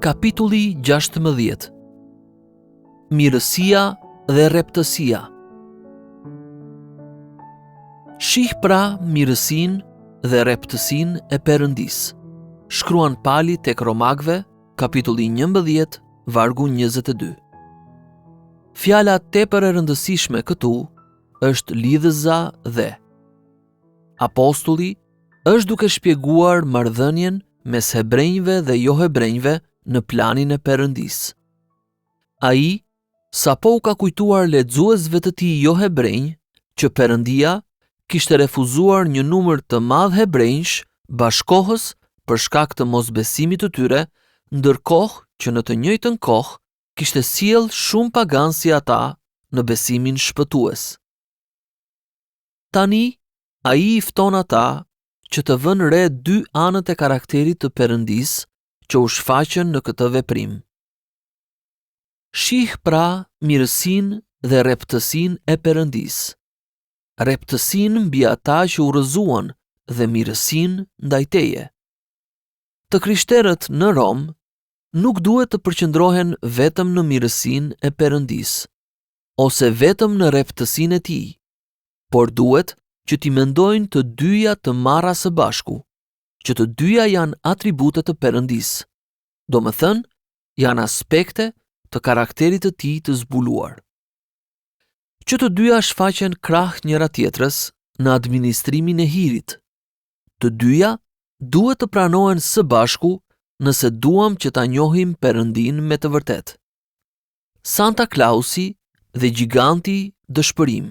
Kapitulli 16 Mirësia dhe rreptësia Shih pra mirësinë dhe rreptësinë e Perëndisë. Shkruan Pali tek Romakëve, kapitulli 11, vargu 22. Fjala tepër e rëndësishme këtu është lidhëza dhe. Apostulli është duke shpjeguar marrëdhënien mes hebrenjve dhe johebrenjve në planin e Perëndisë. Ai sapo u ka kujtuar lexuesve të tij johebrenj që Perëndia kishte refuzuar një numër të madh hebrenjsh bashkëkohës për shkak të mosbesimit të tyre, ndërkohë që në të njëjtën kohë kishte sjellë shumë paganë si ata në besimin shpëtues. Tani ai i fton ata që të vënë re dy anët e karakterit të Perëndisë që u shfaqën në këtë veprim. Shih pra mirësinë dhe rreptësinë e Perëndisë. Rreptësinë mbi ata që u rrëzuan dhe mirësinë ndaj teje. Të krishterët në Romë nuk duhet të përqendrohen vetëm në mirësinë e Perëndisë, ose vetëm në rreptësinë e tij, por duhet që t'i mendojnë të dyja të marra së bashku, që të dyja janë atribute të Perëndisë, domethënë janë aspekte të karakterit të tij të zbuluar. Që të dyja shfaqen krah njëra-tjetrës në administrimin e hirit. Të dyja duhet të pranohen së bashku nëse duam që ta njohim Perëndinë me të vërtetë. Santa Klausi dhe gjiganti dëshpërim.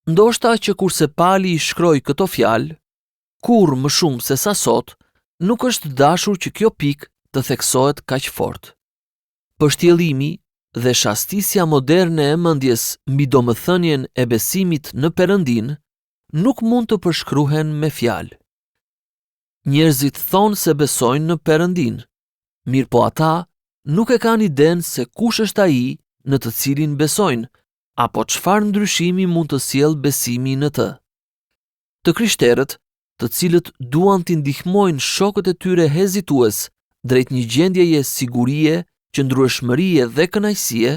Ndoshta që kurse Pali i shkroi këto fjalë, kurrë më shumë se sa sot, nuk është dashur që kjo pikë të theksohet kaq fort. Pështjellimi dhe shastisja moderne e mendjes mbi domethënien e besimit në Perëndinë nuk mund të përshkruhen me fjalë. Njerëzit thonë se besojnë në Perëndinë, mirëpo ata nuk e kanë idenë se kush është ai në të cilin besojnë, apo çfarë ndryshimi mund të sjellë besimi në të. Të krishterët, të cilët duan t'i ndihmojnë shokët e tyre hezitues drejt një gjendjeje sigurie, qëndrueshmërie dhe kënaqësie,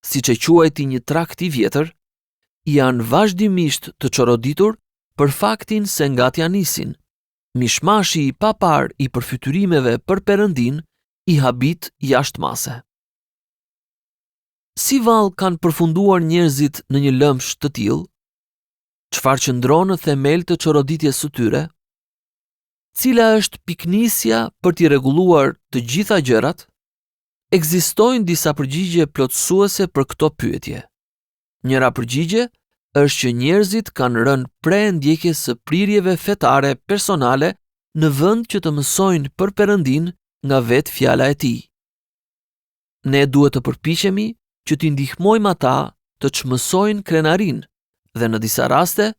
siç e quajti një trakt i vjetër, janë vazhdimisht të çoroditur për faktin se nga t'ia nisin. Mishmashi i paparë i përfytyrimeve për Perëndinë i habit jashtë mase. Si vallë kanë përfunduar njerëzit në një lëmsh të tillë? Çfarë qëndron në themel të çoroditjes së tyre? Cila është pikënisja për t'i rregulluar të gjitha gjërat? Ekzistojnë disa përgjigje plotësuese për këto pyetje. Njëra përgjigje është që njerëzit kanë rënë pre e ndjekjes së prirjeve fetare personale në vend që të mësojnë për Perëndinë nga vetë fjala e tij. Ne duhet të përpiqemi që t'i ndihmojmë ata të çmësojnë krenarinë dhe në disa raste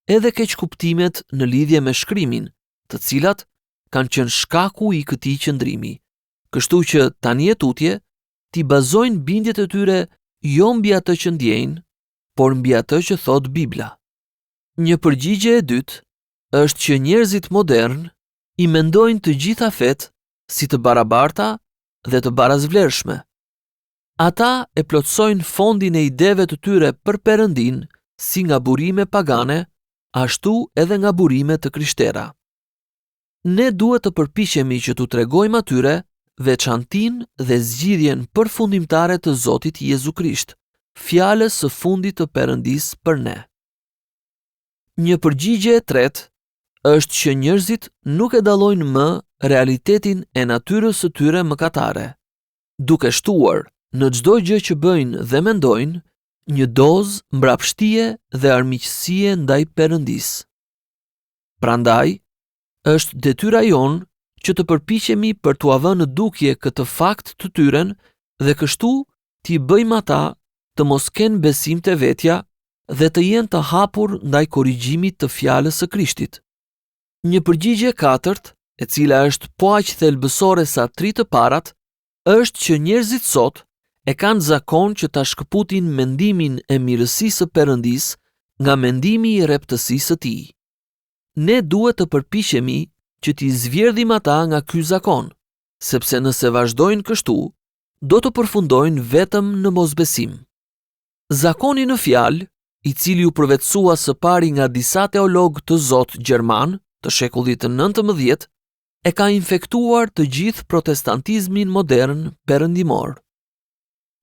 edhe keqkuptimet në lidhje me shkrimin, të cilat kanë qenë shkaku i këtij qëndrimi. Kështu që tani e tutje t'i bazojnë bindjet e tyre jo mbi atë që ndjejnë, por mbi atë që thotë Bibla. Një përgjigje e dytë është që njerëzit modernë i mendojnë të gjitha fetë si të barabarta dhe të barasvlershme. Ata e plotësojnë fondin e ideve të tyre për Perëndinë si nga burime pagane, ashtu edhe nga burime të krishtera. Ne duhet të përpiqemi që t'u tregojmë atyre veçantinë dhe zgjidhjen përfundimtare të Zotit Jezu Krisht, fjalës së fundit të Perëndisë për ne. Një përgjigje e tretë është që njerëzit nuk e dallojnë më realitetin e natyrës së tyre mëkatare, duke shtuar në çdo gjë që bëjnë dhe mendojnë një dozë mbrapshtie dhe armiqësie ndaj Perëndisë. Prandaj, është detyra jonë që të përpiqemi për t'ua vënë në dukje këtë fakt të tyren dhe kështu t'i bëjmë ata të mos kenë besim te vetja dhe të jenë të hapur ndaj korrigjimit të fjalës së Krishtit. Një përgjigje e katërt, e cila është po aq thelbësore sa tri të parat, është që njerëzit sot e kanë zakon që ta shkëputin mendimin e mirësisë së Perëndisë nga mendimi i rreptësisë së tij. Ne duhet të përpiqemi që t'i zvjerdhim ata nga ky zakon. sepse nëse vazhdojnë kështu, do të përfundojnë vetëm në mosbesim. Zakoni në fjalë, i cili u përvetësua së pari nga disa teologë të zotë gjermanë të shekullit të 19, e ka infektuar të gjithë protestantizmin modern perëndimor.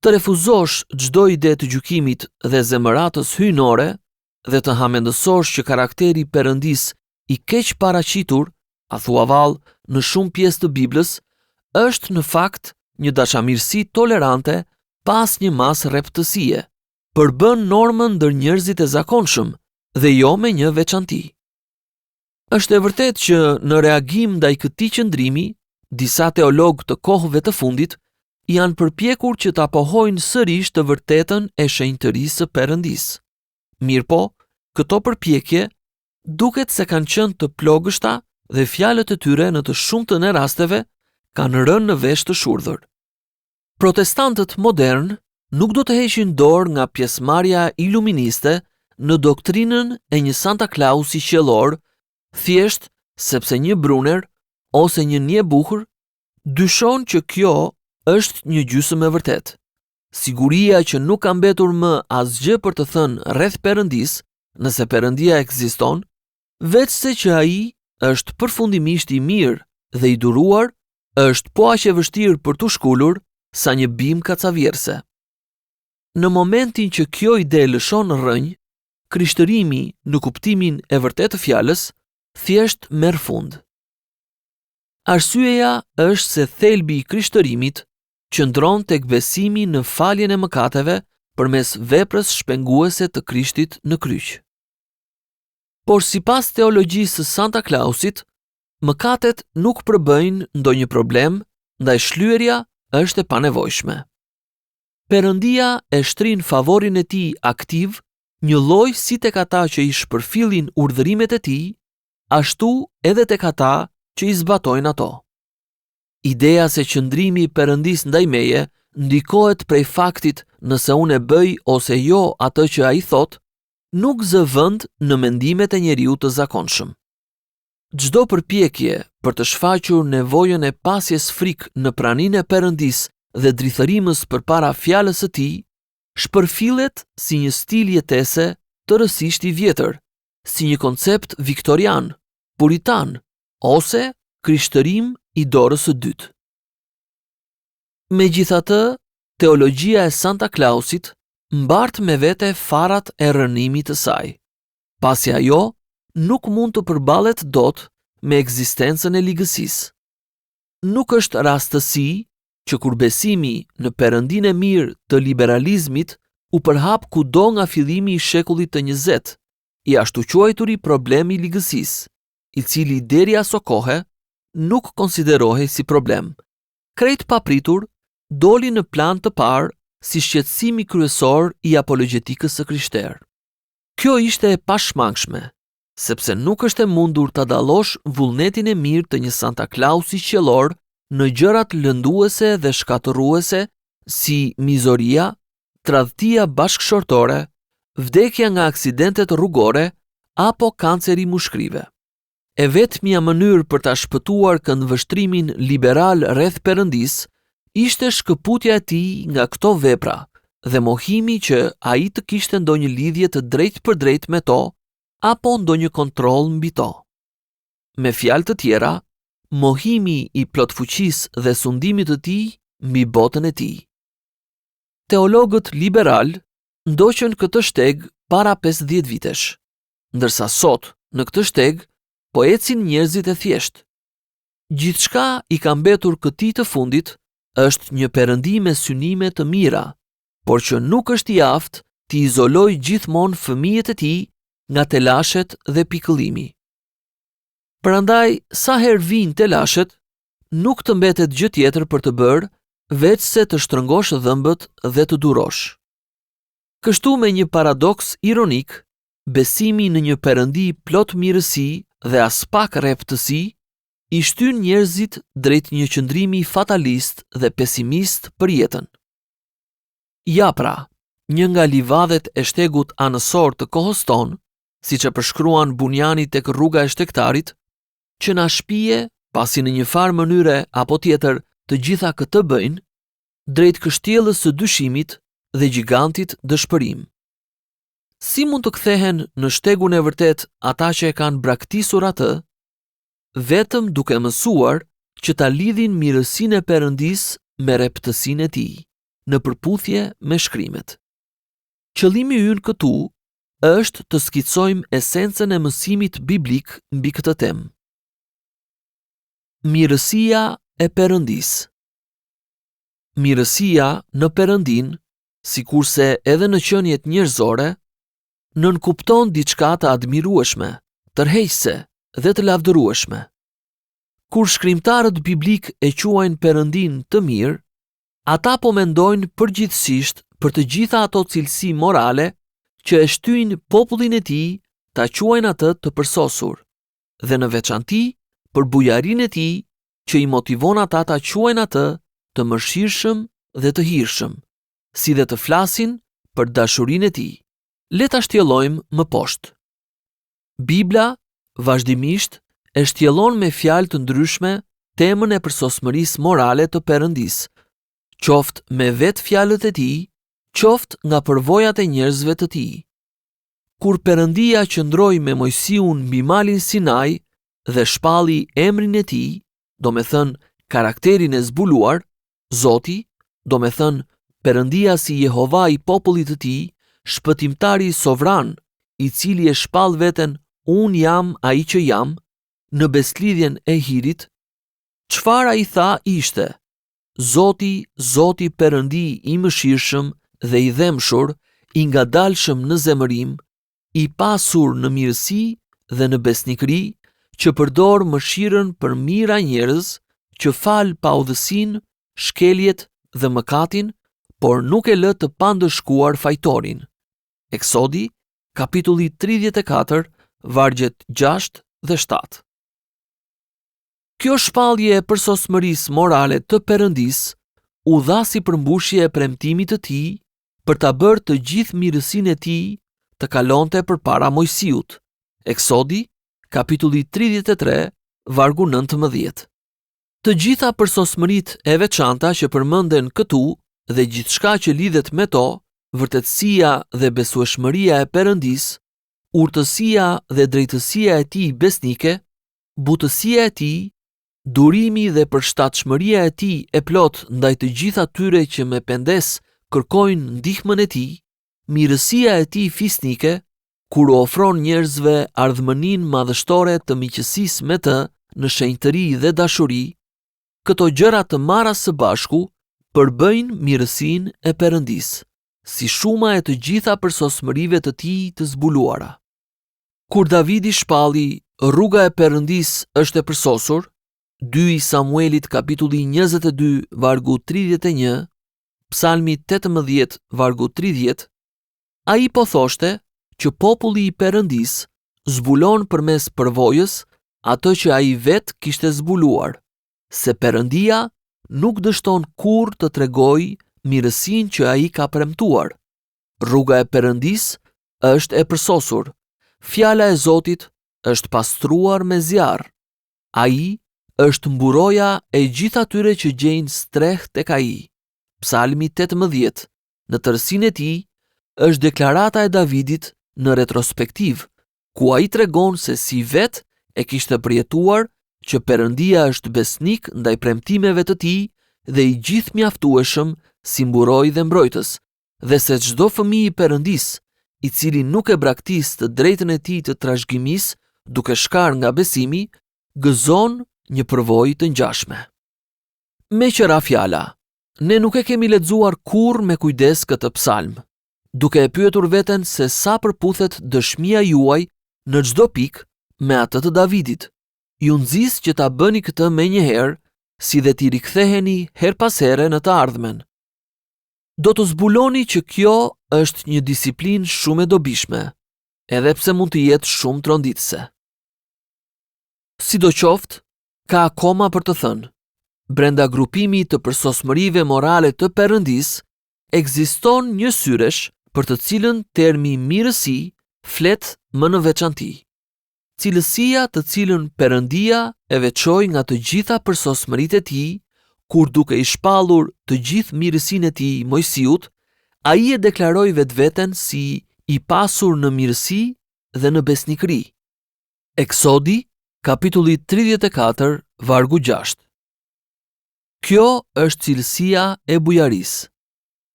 Të refuzosh çdo ide të gjykimit dhe zemëratës hyjnore dhe të hamendësosh që karakteri i Perëndisë i keqparaqitur, a thua vallë, në shumë pjesë të Biblës, është në fakt një dashamirësi tolerante pa asnjë masë rreptësie, përbën normën ndër njerëzit e zakonshëm dhe jo me një veçanti. Është e vërtetë që në reagim ndaj këtij qëndrimi, disa teologë të kohëve të fundit janë përpjekur që ta pohojnë sërish të vërtetën e shenjtërisë së Perëndisë. Mirëpo, këto përpjekje duket se kanë qenë të plogështa dhe fjalët e tyre në të shumtën e rasteve kanë rënë në vesh të shurdhër. Protestantët modernë nuk do të heqin dorë nga pjesëmarrja iluministe në doktrinën e një Santa Clausi qiellor, thjesht sepse një Brunner ose një Niebuhr dyshon që kjo është një gjysmë e vërtetë. Siguria që nuk ka mbetur më asgjë për të thënë rreth Perëndisë, nëse Perëndia ekziston, veçse që ai është përfundimisht i mirë dhe i duruar, është po aq e vështirë për t'u shkulur sa një bimë kacavjerrëse. Në momentin që kjo ide lëshon rrënjë, krishtërimi në kuptimin e vërtetë të fjalës thjesht merr fund. Arsyeja është se thelbi i krishtërimit qëndron tek besimi në faljen e mëkateve përmes veprës shpenguese të Krishtit në kryq. Por sipas teologjisë së Santa Clausit, mëkatet nuk përbëjnë ndonjë problem, ndaj shlyerja është e panevojshme. Perëndia e shtrin favorin e tij aktiv njëlloj si tek ata që i shpërfillin urdhërimet e tij, ashtu edhe tek ata që i zbatojnë ato. Ideja se qëndrimi i Perëndisë ndaj meje ndikohet prej faktit nëse unë e bëj ose jo atë që ai thotë, nuk zë vend në mendimet e njeriut të zakonshëm. Çdo përpjekje për të shfaqur nevojën e pasjes frikë në praninë e Perëndisë dhe drithërimës përpara fjalës së tij, shpërfillet si një stil jetese tërësisht i vjetër, si një koncept viktorian, puritan ose krishtërim i dorës së dytë. Megjithatë, teologjia e Santa Clausit mbart me vete farat e rrënimit të saj. pasi ajo nuk mund të përballet dot me ekzistencën e ligësisë. Nuk është rastësi që kur besimi në perëndinë e mirë të liberalizmit u përhap kudo nga fillimi i shekullit të 20, i ashtuquajturi problem i ligësisë, i cili deri asokohe nuk konsiderohej si problem, krejt papritur doli në plan të parë si shqetësimi kryesor i apologjetikës së krishterë. Kjo ishte e pashmangshme, sepse nuk është e mundur ta dallosh vullnetin e mirë të një Santa Clausi qiellor në gjërat lënduese dhe shkatërruese si mizoria, tradhtia bashkëshortore, vdekja nga aksidentet rrugore apo kanceri i mushkërive. E vetmja mënyrë për ta shpëtuar këndvështrimin liberal rreth Perëndisë ishte shkëputja e tij nga këto vepra dhe mohimi që ai të kishte ndonjë lidhje të drejtpërdrejtë me to apo ndonjë kontroll mbi to. Me fjalë të tjera, mohimi i plotfuqisë dhe sundimit të tij mbi botën e tij. Teologët liberalë ndoqën këtë shteg para 50 vitesh. ndërsa sot në këtë shteg po ecin njerëzit e thjeshtë. Gjithçka i ka mbetur këtij të fundit është një perëndi me synime të mira, por që nuk është i aftë t'i izolojë gjithmonë fëmijët e tij nga telashet dhe pikëllimi. Prandaj, sa herë vijnë telashet, nuk të mbetet gjë tjetër për të bërë, veçse të shtrëngosh dhëmbët dhe të durosh. Kështu me një paradoks ironik, besimi në një perëndi plot mirësi dhe aspak rreptësi, i shtyn njerëzit drejt një qëndrimi fatalist dhe pesimist për jetën. Ja pra, një nga livadhet e shtegut anësor të kohës tonë, siç e përshkruan Bunjani tek rruga e shtegtarit, që na shpie, pasi në një farë mënyre apo tjetër të gjitha këtë bëjnë, drejt kështjellës së dyshimit dhe gjigantit dëshpërim. Si mund të kthehen në shtegun e vërtetë ata që e kanë braktisur atë? Vetëm duke mësuar që ta lidhin mirësinë e Perëndisë me rreptësinë e tij, në përputhje me shkrimet. Qëllimi ynë këtu është të skicojmë esencën e mësimit biblik mbi këtë temë. Mirësia e Perëndisë. Mirësia në Perëndinë sikurse edhe në qeniet njerëzore, nënkupton diçka të admirueshme, tërheqëse dhe të lavdërueshme. Kur shkrimtarët biblikë e quajnë Perëndinë të mirë, ata po mendojnë përgjithësisht për të gjitha ato cilësi morale që e shtyjnë popullin e tij ta quajnë atë të përsosur, dhe në veçanti për bujarinë e tij që i motivon ata ta quajnë atë të mëshirshëm dhe të hirshëm, si dhe të flasin për dashurinë e tij. Le ta shtjellojmë më poshtë. Bibla vazhdimisht e shtjellon me fjalë të ndryshme temën e përsosmërisë morale të Perëndisë, qoftë me vetë fjalët e tij, qoftë nga përvojat e njerëzve të tij. Kur Perëndia qëndroi me Moisiun mbi malin Sinai dhe shpalli emrin e tij, domethënë karakterin e zbuluar, Zoti, domethënë Perëndia si Jehova i popullit të tij, shpëtimtari sovran, i cili e shpall veten unë jam ai që jam, në besëlidhjen e hirit, çfarë ai tha ishte, Zoti, Zoti Perëndi i mëshirshëm dhe i dhembshur, i ngadalshëm në zemërim, i pasur në mirësi dhe në besnikëri, që përdor mëshirën për mijëra njerëz, që fal paudhësinë, shkeljet dhe mëkatin, por nuk e lë të pandëshkuar fajtorin. Eksodi, kapitulli 34, vargjet 6 dhe 7. Kjo shpallje e përsosmërisë morale të Perëndisë u dha si përmbushje e premtimit të tij për ta bërë të gjithë mirësinë e tij të kalonte përpara Moisiut. Eksodi, kapitulli 33, vargu 19. Të gjitha përsosmëritë e veçanta që përmenden këtu dhe gjithçka që lidhet me to, vërtetësia dhe besueshmëria e Perëndisë, urtësia dhe drejtësia e tij besnike, butësia e tij, durimi dhe përshtatshmëria e tij e plotë ndaj të gjithë atyre që me pendesë kërkojnë ndihmën e tij, mirësia e tij fisnike, kur u ofron njerëzve ardhmëninë madhështore të miqësisë me të në shenjtëri dhe dashuri, këto gjëra të marra së bashku përbëjnë mirësinë e Perëndisë, si shuma e të gjitha përsosmërive të tij të zbuluara. Kur Davidi shpalli rruga e Perëndisë është e përsosur, 2 i Samuelit kapitulli 22 vargu 31, Psalmi 18 vargu 30, ai po thoshte që populli i Perëndisë zbulon përmes përvojës atë që ai vetë kishte zbuluar, se Perëndia nuk dështon kurrë të tregojë mirësinë që ai ka premtuar. Rruga e Perëndisë është e përsosur. Fjala e Zotit është pastruar me zjarr. Ai është mburoja e gjithë atyre që gjejnë strehë tek ai. Psalmi 18, në tërësinë e tij, është deklarata e Davidit në retrospektivë, ku ai tregon se si vetë e kishte përjetuar që Perëndia është besnik ndaj premtimeve të tij dhe i gjithëmjaftueshëm si mburojë dhe mbrojtës, dhe se çdo fëmijë i Perëndisë, i cili nuk e braktis të drejtën e tij të trashëgimisë duke shkarë nga besimi, gëzon një përvojë të ngjashme. Meqë ra fjala, ne nuk e kemi lexuar kurrë me kujdes këtë psalm, duke e pyetur veten se sa përputhet dëshmia juaj në çdo pikë me atë të Davidit. Ju nxis që ta bëni këtë menjëherë, si dhe t'i riktheheni herë pas here në të ardhmen. Do të zbuloni që kjo është një disiplinë shumë e dobishme, edhe pse mund të jetë shumë tronditëse. Sidoqoftë, ka akoma për të thënë. Brenda grupimit të përsosmërive morale të Perëndisë, ekziston një syresh për të cilën termi mirësi flet më në veçanti. Cilësia të cilën Perëndia e veçoi nga të gjitha përsosmëritë e tij, kur duke i shpallur të gjithë mirësinë e tij Moisiut, ai e deklaroi vetveten si i pasur në mirësi dhe në besnikëri. Eksodi, kapitulli 34, vargu 6. Kjo është cilësia e bujarisë.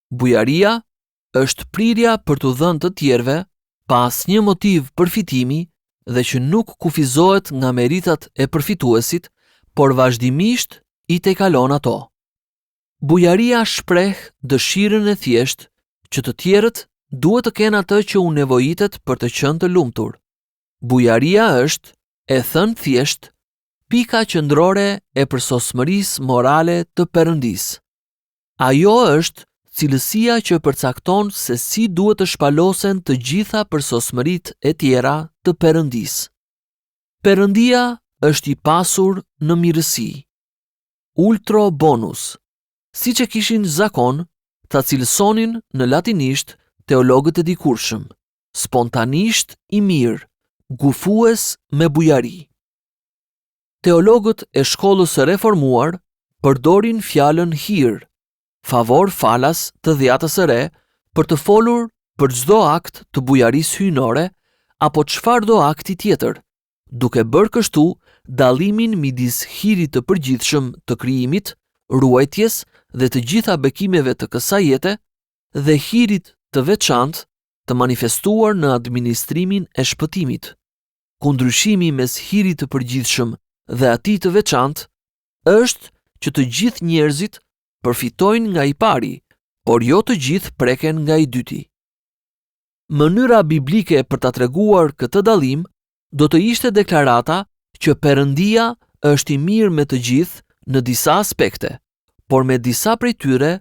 Bujaria është prirja për t'u dhënë të tjerëve pa asnjë motiv përfitimi dhe që nuk kufizohet nga meritat e përfituesit, por vazhdimisht i tejkalon ato. Bujaria shpreh dëshirën e thjeshtë që të tjerët duhet të kenë atë që u nevojitet për të qenë të lumtur. Bujaria është, e thënë thjesht, pika qendrore e përsosmërisë morale të Perëndisë. Ajo është cilësia që përcakton se si duhet të shpalosen të gjitha përsosmëritë e tjera të Perëndisë. Perëndia është i pasur në mirësi. Ultra bonus, siç e kishin zakon ta cilësonin në latinisht teologët e dikurshëm, spontanisht i mirë, gufues me bujari. Teologët e shkollës së reformuar përdorin fjalën hir, favor falas të Dhjatës së Re për të folur për çdo akt të bujarisë hyjnore apo çfarëdo akti tjetër, duke bërë kështu dallimin midis hirit të përgjithshëm të krijimit, ruajtjes dhe të gjitha bekimeve të kësaj jete dhe hirit të veçantë të manifestuar në administrimin e shpëtimit, ku ndryshimi mes hirit të përgjithshëm dhe atij të veçantë është që të gjithë njerëzit përfitojnë nga i pari, por jo të gjithë preken nga i dyti. Mënyra biblike për ta treguar këtë dallim do të ishte deklarata që Perëndia është i mirë me të gjithë në disa aspekte, por me disa prej tyre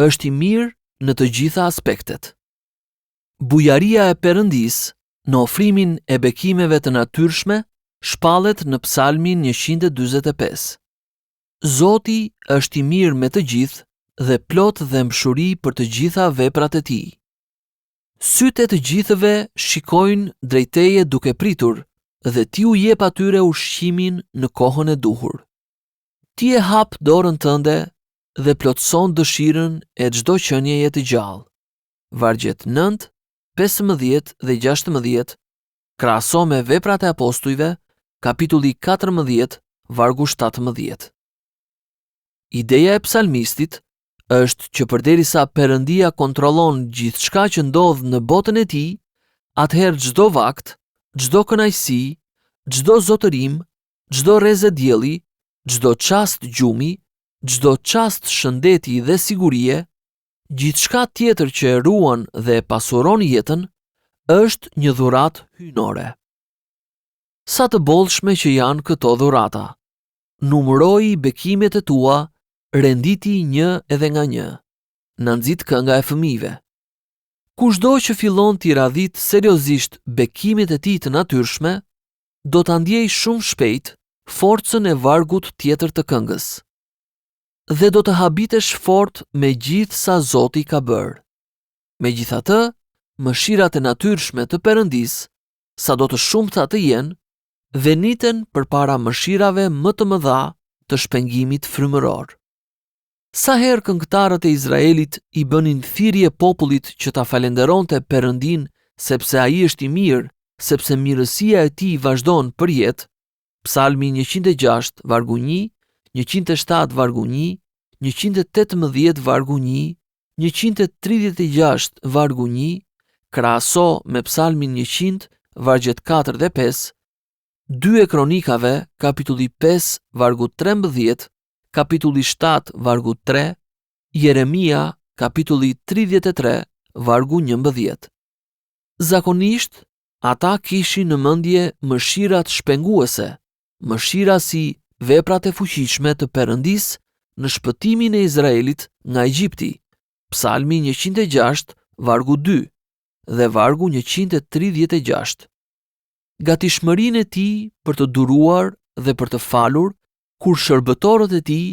është i mirë në të gjitha aspektet. Bujaria e Perëndisë në ofrimin e bekimeve të natyrshme shpallet në Psalmin 145. Zoti është i mirë me të gjithë dhe plot dhembshuri për të gjitha veprat e tij. Sytë e të gjithëve shikojnë drejt teje duke pritur dhe ti u jep atyre ushqimin në kohën e duhur. Ti e hap dorën tënde dhe plotëson dëshirën e çdo qenieje të gjallë. Vargjet 9, 15 dhe 16, krahaso me Veprat e Apostujve, kapitulli 14, vargu 17. Ideja e psalmistit është që përderisa Perëndia kontrollon gjithçka që ndodh në botën e tij, atëherë çdo vakt, çdo kënaqësi, çdo zotërim, çdo rreze dielli, çdo çast gjumi, çdo çast shëndeti dhe sigurie, gjithçka tjetër që e ruan dhe e pasuron jetën, është një dhuratë hyjnore. Sa të bollshme që janë këto dhurata! Numëroji bekimet e tua renditi një edhe nga një, na nxit kënga e fëmijëve. Kushdo që fillon t'i radhitë seriozisht bekimet e tij të natyrshme, do ta ndjejë shumë shpejt forcën e vargut tjetër të këngës. Dhe do të habitesh fort me gjithë sa Zoti ka bërë. Megjithatë, mëshirat e natyrshme të Perëndisë, sado të shumta të jenë, veniten përpara mëshirave më të mëdha të shpengimit frymëror. Sa herë këngëtarët e Izraelit i bënin thirrje popullit që ta falënderonte Perëndinë sepse ai është i mirë, sepse mirësia e tij vazhdon përjetë, Psalmi 106 vargu 1, 107 vargu 1, 118 vargu 1, 136 vargu 1, krahaso me Psalmin 100 vargjet 4 dhe 5, 2 e Kronikave, kapitulli 5, vargu 13, kapitulli 7, vargu 3, Jeremia, kapitulli 33, vargu 11. Zakonisht, ata kishin në mendje mëshirat shpenguese, mëshira si veprat e fuqishme të Perëndisë në shpëtimin e Izraelit nga Egjipti, Psalmi 106, vargu 2 dhe vargu 136. Gatishmërinë e tij për të duruar dhe për të falur kur shërbëtorët e tij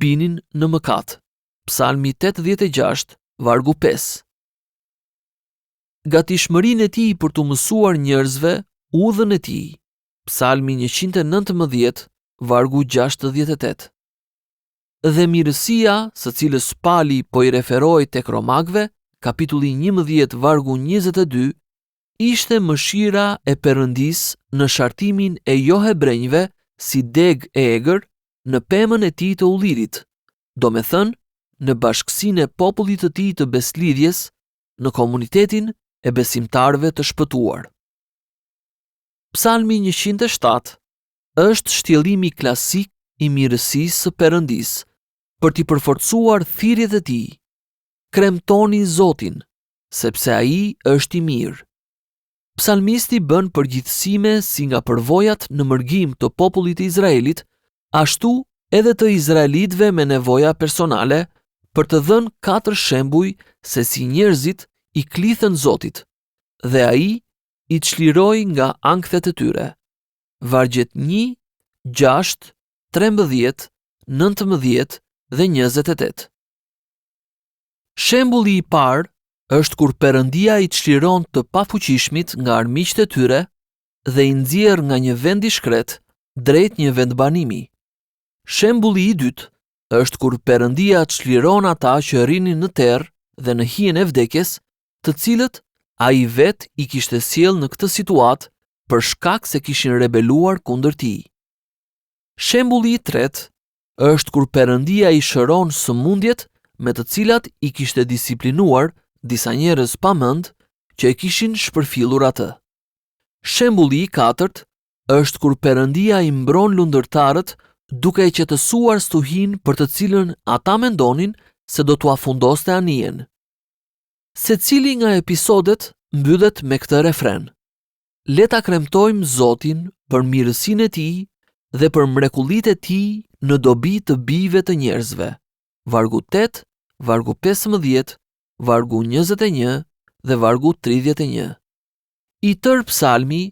binin në mëkat. Psalmi 86, vargu 5. Gatishmërinë e tij për t'u mësuar njerëzve udhën e tij. Psalmi 119, vargu 68. Dhe mirësia, së cilës Pali po i referohej tek Romakëve, kapitulli 11 vargu 22, ishte mëshira e Perëndisë në shartimin e johebrenjve si degë e egër në pemën e tij të ullirit, domethënë në bashkësinë e popullit të tij të besëlidhjes, në komunitetin e besimtarëve të shpëtuar. Psalmi 107 është shtjellimi klasik i mirësisë së Perëndisë për t'i përforcuar thirrjet e tij. Kremtoni Zotin, sepse ai është i mirë. Psalmisti bën përgjithësime si nga përvojat në mërgim të popullit të Izraelit, ashtu edhe të izraelitëve me nevoja personale, për të dhënë katër shembuj se si njerëzit i klithën Zotit dhe ai i çliroi nga ankthet e tyre. Vargjet 1, 6, 13, 19 dhe 28. Shembulli i parë është kur Perëndia i çliron të pafuqishmit nga armiqtë e tyre dhe i nxjerr nga një vend i shkretë drejt një vendbanimi. Shembulli i dytë është kur Perëndia çliron ata që rrinin në terr dhe në hijen e vdekjes, të cilët ai vetë i kishte sjellë në këtë situatë për shkak se kishin rebeluar kundër tij. Shembulli i tretë është kur Perëndia i shëron sëmundjet me të cilat i kishte disiplinuar disa njerëz pa mend që e kishin shpërfillur atë. Shembulli i katërt është kur Perëndia i mbron lundërtarët duke e qetësuar stuhinë për të cilën ata mendonin se do t'ua fundoste anijen. Secili nga episodet mbyllet me këtë refren. Le ta kremtojmë Zotin për mirësinë e tij dhe për mrekullitë e tij në dobi të bijve të njerëzve. Vargu 8, vargu 15, vargu 21 dhe vargu 31. I tërë psalmi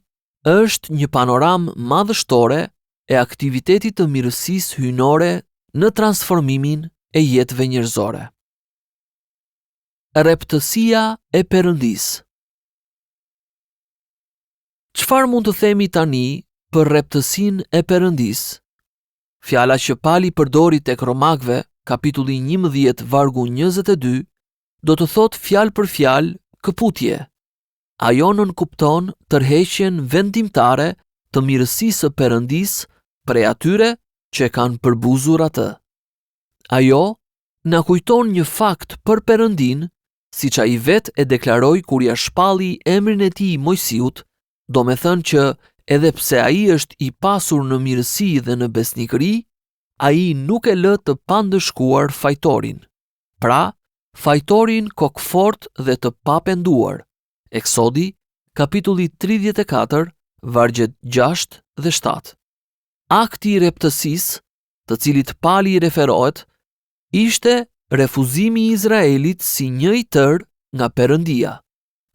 është një panoramë madhështore e aktivitetit të mirësisë hyjnore në transformimin e jetëve njerëzore. Rreptësia e Perëndisë. Çfarë mund të themi tani për rreptësinë e Perëndisë? Fjala që Pali përdori tek Romakëve, kapitulli 11, vargu 22, do të thotë fjalë për fjalë këputje. Ajo nënkupton tërheqjen vendimtare të mirësisë së Perëndisë prej atyre që e kanë përbuzur atë. Ajo na kujton një fakt për Perëndinë, siç ai vetë e deklaroi kur ia shpalli emrin e tij Moisiut, domethënë që edhe pse ai është i pasur në mirësi dhe në besnikëri, ai nuk e lë të pandëshkuar fajtorin. Pra, fajtorin kokëfortë dhe të papenduar. Eksodi, kapitulli 34, vargjet 6 dhe 7. Akti i rreptësisë, të cilit Pali i referohet, ishte refuzimi i Izraelit si një i tërë nga Perëndia,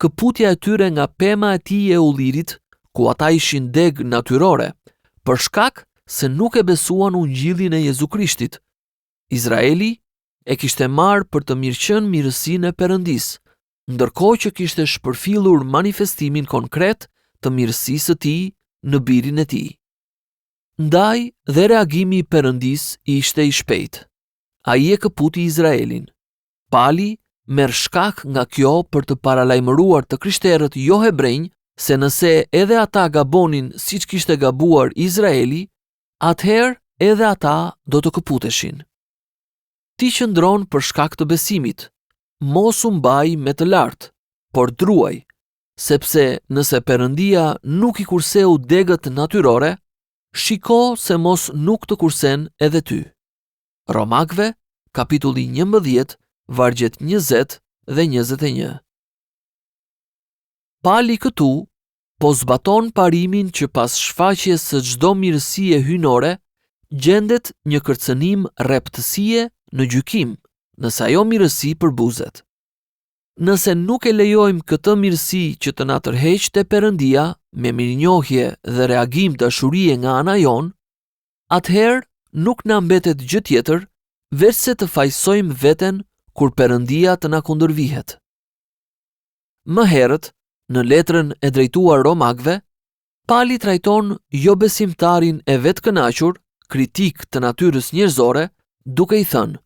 këputja e tyre nga pema e tij e ullirit, ku ata ishin degë natyrore, për shkak se nuk e besuan ungjillin e Jezu Krishtit. Izraeli e kishte marrë për të mirëqenë mirësinë e Perëndisë, ndërkohë që kishte shpërfillur manifestimin konkret të mirësisë së tij në birin e tij. Ndaj dhe reagimi i Perëndisë ishte i shpejtë. Ai e këputi Izraelin. Pali merr shkak nga kjo për të paralajmëruar të krishterët johebrenj se nëse edhe ata gabonin siç kishte gabuar Izraeli, atëherë edhe ata do të këputeshin. Ti qëndron për shkak të besimit, mos u mbaj me të lartë, por druaj, sepse nëse Perëndia nuk i kurseu degët natyrore, shiko se mos nuk të kursen edhe ty. Romakëve, kapitulli 11, vargjet 20 dhe 21. Pali këtu po zbaton parimin që pas shfaqjes së çdo mirësie hyjnore, gjendet një kërcënim rreptësie në gjykim, nëse ajo mirësi përbuzet. Nëse nuk e lejojmë këtë mirësi që të na tërheqë te Perëndia me mirënjohje dhe reagim dashurie nga ana jonë, atëherë nuk na mbetet gjë tjetër veçse të fajësojmë veten kur Perëndia të na kundërvihet. Më herët, në letrën e drejtuar Romakëve, Pali trajton jobesimtarin e vetëkënaqur, kritik të natyrës njerëzore, duke i thënë,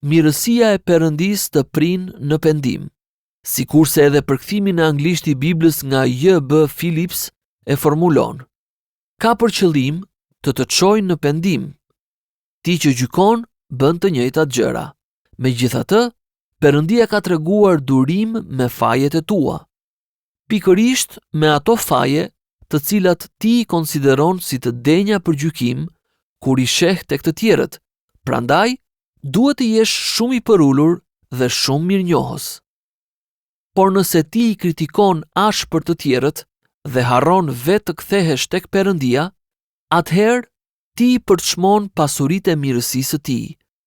Mirësia e Perëndisë të prin në pendim. Sikurse edhe përkthimi në anglisht i Biblës nga J.B. Phillips e formulon. Ka për qëllim të të çojë në pendim. Ti që gjykon, bën të njëjtat gjëra. Megjithatë, Perëndia ka treguar durim me fajet e tua. Pikërisht me ato faje të cilat ti i konsideron si të denja për gjykim kur i sheh tek të tjerët, prandaj duhet të jesh shumë i përulur dhe shumë mirënjohës. Por nëse ti i kritikon ashpër të tjerët dhe harron vetë të kthehesh tek Perëndia, atëherë ti i përçmon pasuritë e mirësisë së tij,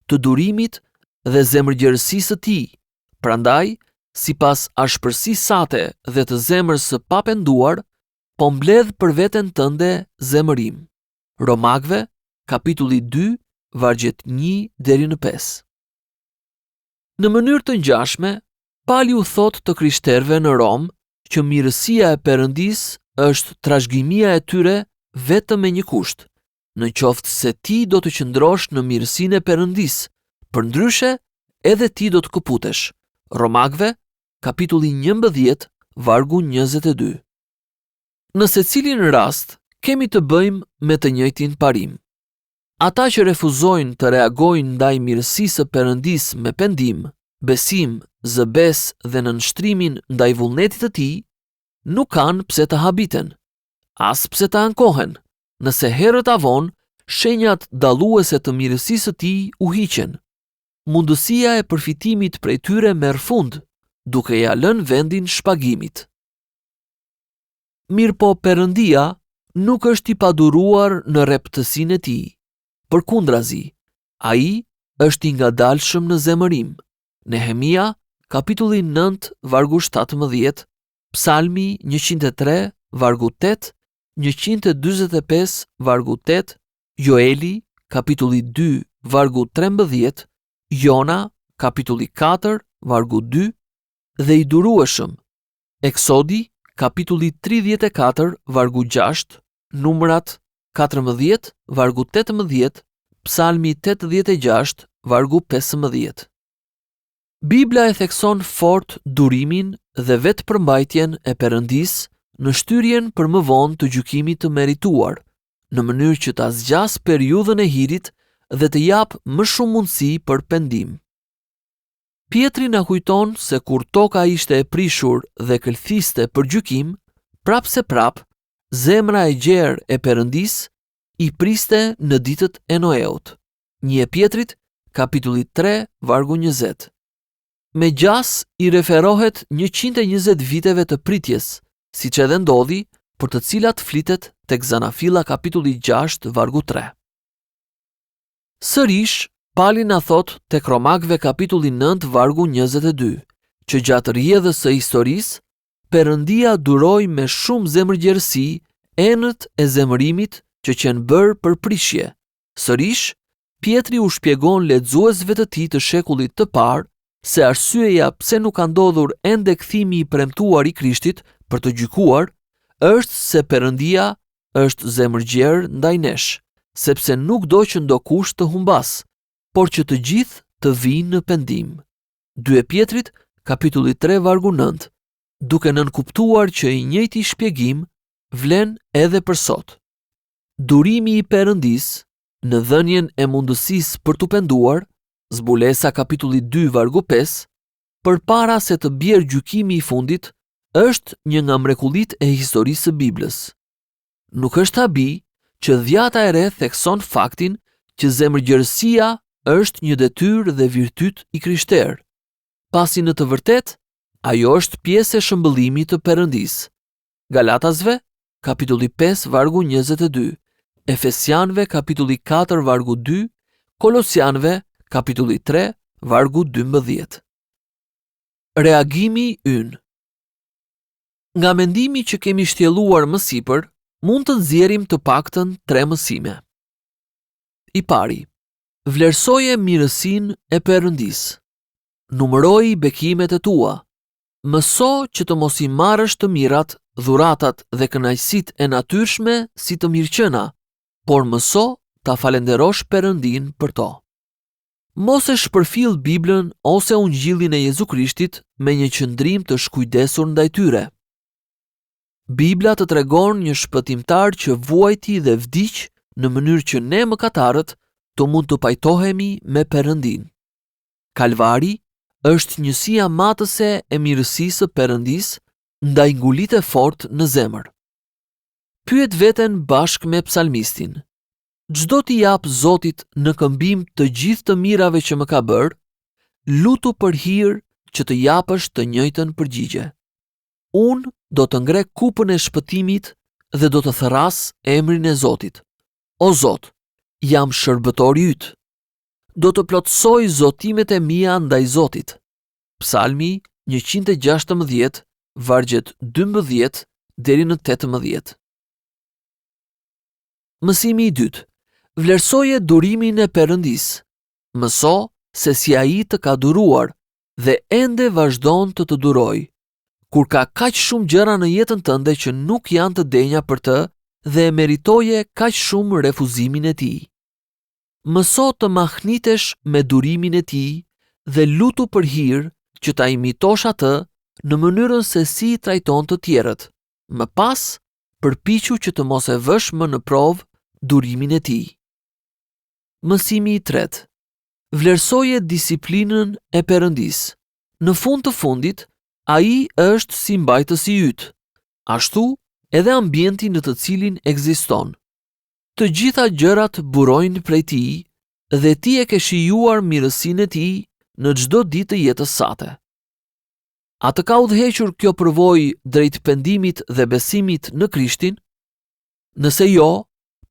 të durimit dhe zemërgjerësisë së tij, prandaj, sipas ashpërsisë sate dhe të zemrës së papenduar, po mbledh për veten tënde zemërim. Romakëve, kapitulli 2, vargjet 1 deri në 5. Në mënyrë të ngjashme, Pali u thotë të krishterëve në Romë që mirësia e Perëndisë është trashëgimia e tyre vetëm me një kusht, në qoftë se ti do të qëndrosh në mirësinë e Perëndisë, përndryshe edhe ti do të këputesh. Romakëve, kapitulli 11, vargu 22. Në secilin rast kemi të bëjmë me të njëjtin parim. Ata që refuzojnë të reagojnë ndaj mirësisë së Perëndisë me pendim, besim, zë besë dhe nënshtrimin ndaj vullnetit të tij, nuk kanë pse të habiten, as pse të ankohen, nëse herët a vonë shenjat dalluese të mirësisë së tij u hiqen. Mundësia e përfitimit prej tyre merr fund, duke ia lënë vendin shpagimit. Mirëpo Perëndia nuk është i paduruar në rreptësinë e tij. Përkundrazi, ai është i ngadalshëm në zemërim. Nehemia, kapitulli 9, vargu 17, Psalmi 103, vargu 8, 145, vargu 8, Joeli, kapitulli 2, vargu 13, Jona, kapitulli 4, vargu 2, dhe i durueshëm, Eksodi, kapitulli 34, vargu 6, Numrat 14, vargu 18, Psalmi 86, vargu 15. Bibla e thekson fort durimin dhe vetëpërmbajtjen e Perëndisë në shtyrjen për më vonë të gjykimit të merituar, në mënyrë që ta zgjasë periudhën e hirit dhe të japë më shumë mundësi për pendim. Pjetri na kujton se kur toka ishte e prishur dhe këlthiste për gjykim, prapëseprapë, zemra e gjerë e Perëndisë i priste në ditët e Noeut. Një e Pjetrit, kapitulli 3, vargu 20. Me gjasë i referohet 120 viteve të pritjes, siç edhe ndodhi, për të cilat flitet tek Zanafilla kapitulli 6, vargu 3. Sërish, Pali na thotë tek Romakëve kapitulli 9 vargu 22, që gjatë rrjedhës së historisë, Perëndia duroi me shumë zemërgjerësi enët e zemërimit që qenë bërë për prishje. Sërish, Pjetri u shpjegon lexuesve të tij të shekullit të parë se arsyeja pse nuk ka ndodhur ende kthimi i premtuar i Krishtit për të gjykuar, është se Perëndia është zemërgjerë ndaj nesh, sepse nuk do që ndokush të humbasë, por që të gjithë të vijnë në pendim. 2 e Pjetrit, kapitulli 3 vargu 9, duke nënkuptuar që i njëjti shpjegim vlen edhe për sot. Durimi i Perëndisë në dhënien e mundësisë për t'u penduar, Zbulesa kapitulli 2 vargu 5, përpara se të bjerë gjykimi i fundit, është një nga mrekullitë e historisë së Biblës. Nuk është habi që Dhjata e Re thekson faktin që zemërgjerësia është një detyrë dhe virtyt i krishterë, pasi në të vërtetë ajo është pjesë e shëmbëllimit të Perëndisë. Galatasve, kapitulli 5, vargu 22, Efesianëve, kapitulli 4, vargu 2, Kolosianëve, kapitulli 3, vargu 12. Reagimi ynë Nga mendimi që kemi shtjelluar më sipër, mund të nxjerrim të paktën tre mësime. I pari, vlerësoje mirësinë e Perëndisë. Numëroji bekimet e tua. Mëso që të mos i marrësh të mirat, dhuratat dhe kënaqësitë e natyrshme si të mirëqena, por mëso ta falënderosh Perëndinë për to. Mos e shpërfill Biblën ose Ungjillin e Jezu Krishtit me një qëndrim të shkujdesur ndaj tyre. Bibla të tregon një shpëtimtar që vuajti dhe vdiq në mënyrë që ne mëkatarët të mund të pajtohemi me Perëndinë. Kalvari është njësia matëse e mirësisë së Perëndisë ndaj ngulite fort në zemër. Pyet veten bashkë me psalmistin. Ç'do t'i jap Zotit në këmbim të gjithë të mirave që më ka bërë? Lutu për hir që të japësh të njëjtën përgjigje. Unë do të ngre kupën e shpëtimit dhe do të thërras emrin e Zotit. O Zot, jam shërbëtori yt. Do të plotësoj zotimet e mia ndaj Zotit. Psalmi 116, vargjet 12 deri në 18. Mësimi i dytë, vlerësoje durimin e Perëndisë. Mëso se si ai të ka duruar dhe ende vazhdon të të durojë. Kur ka kaq shumë gjëra në jetën tënde që nuk janë të denja për të dhe e meritoje kaq shumë refuzimin e tij. Mëso të mahnitesh me durimin e tij dhe lutu për hir që ta imitosh atë në mënyrën se si i trajton të tjerët. Më pas, përpiqu që të mos e vësh më në provë durimin e tij. Mësimi i tretë. Vlerësoje disiplinën e Perëndisë. Në fund të fundit, ai është si mbajtësi yt, ashtu edhe ambienti në të cilin ekziston. Të gjitha gjërat burojnë prej tij dhe ti e ke shijuar mirësinë e tij në çdo ditë të jetës sate. A të ka udhëhequr kjo përvojë drejt pendimit dhe besimit në Krishtin? Nëse jo,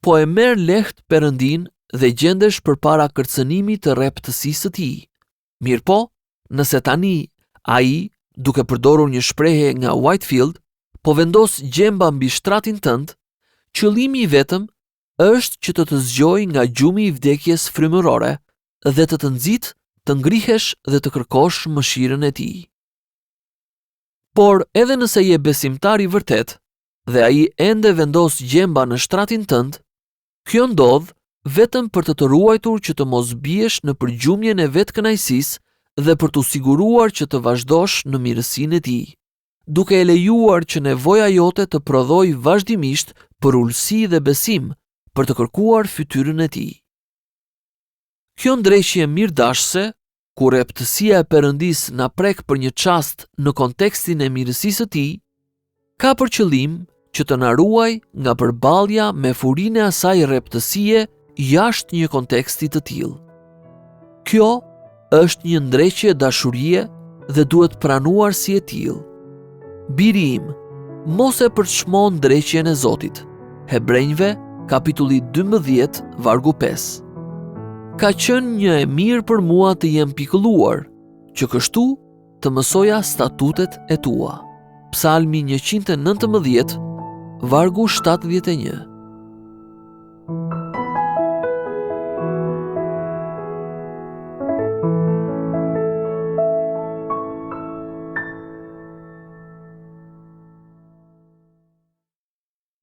po e merr lehtë Perëndinë dhe gjendesh përpara kërcënimit të rreptësisë së tij. Mirëpo, nëse tani ai, duke përdorur një shprehje nga Whitefield, po vendos gjemba mbi shtratin tënd, qëllimi i vetëm është që të të zgjojë nga gjumi i vdekjes frymërore dhe të të nxitë të ngrihesh dhe të kërkosh mëshirën e tij. Por edhe nëse je besimtar i vërtetë dhe ai ende vendos gjemba në shtratin tënd, kjo ndodh vetëm për të të ruajtur që të mos biesh në përgjumjen e vetëkënaqësisë dhe për t'u siguruar që të vazhdosh në mirësinë e tij, duke e lejuar që nevoja jote të prodhojë vazhdimisht përulësi dhe besim për të kërkuar fytyrën e tij. Kjo ndreqje mirëdashëse, ku rreptësia e Perëndisë na prek për një çast në kontekstin e mirësisë së tij, ka për qëllim që të na ruajë nga përballja me furinë e asaj rreptësie jashtë një konteksti të tillë. Kjo është një ndreqje dashurie dhe duhet pranuar si e tillë. Biri im, mos e përçmo ndreqjen e Zotit. Hebrenjve, kapitulli 12, vargu 5. Ka qenë një e mirë për mua të jem pikëlluar, që kështu të mësoja statutet e tua. Psalmi 119, vargu 71.